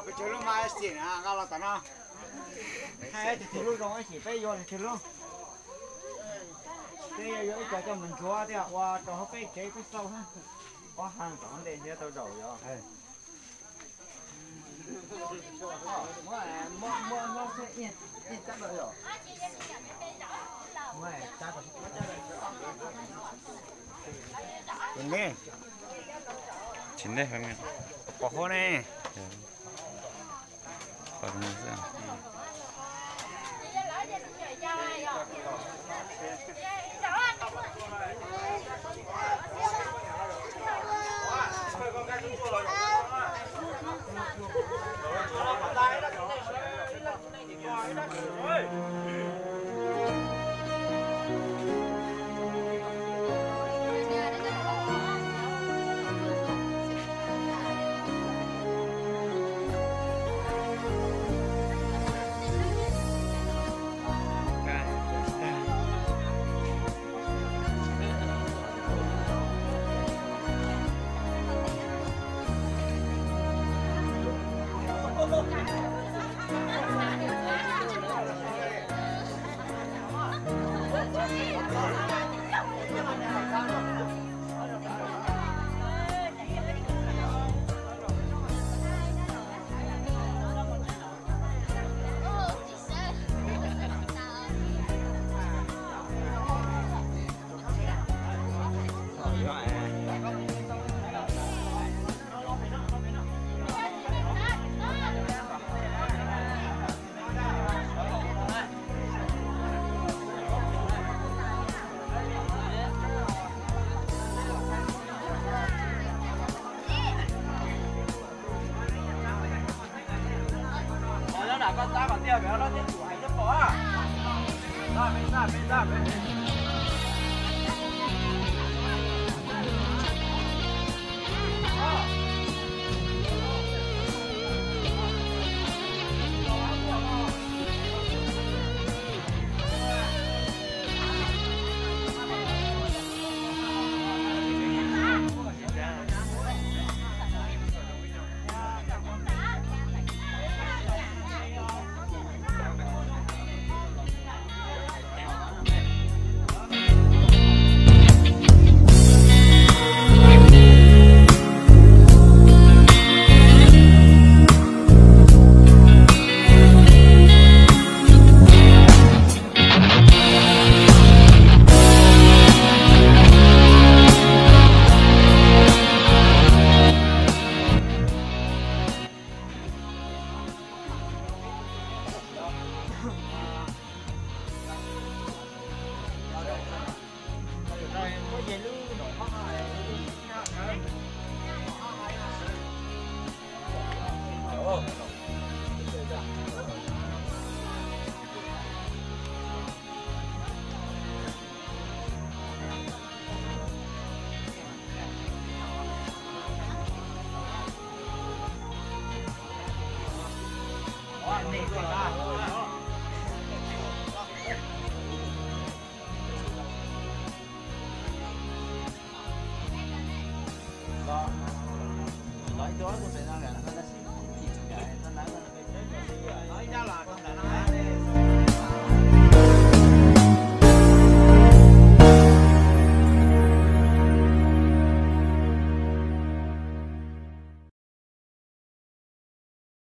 Peb tsawg lub mas xim na nqa los tom no. Hais tiag tiag lub zoo ib sim peb yuav tiag tiag lub. Peb yuav yuav ib co coj mus ntxuav thiab ua rau hauv peb tsev peb xauj. Ob hab tom ntej thiab tau zaum yog. Tsis nej, pom huab ne.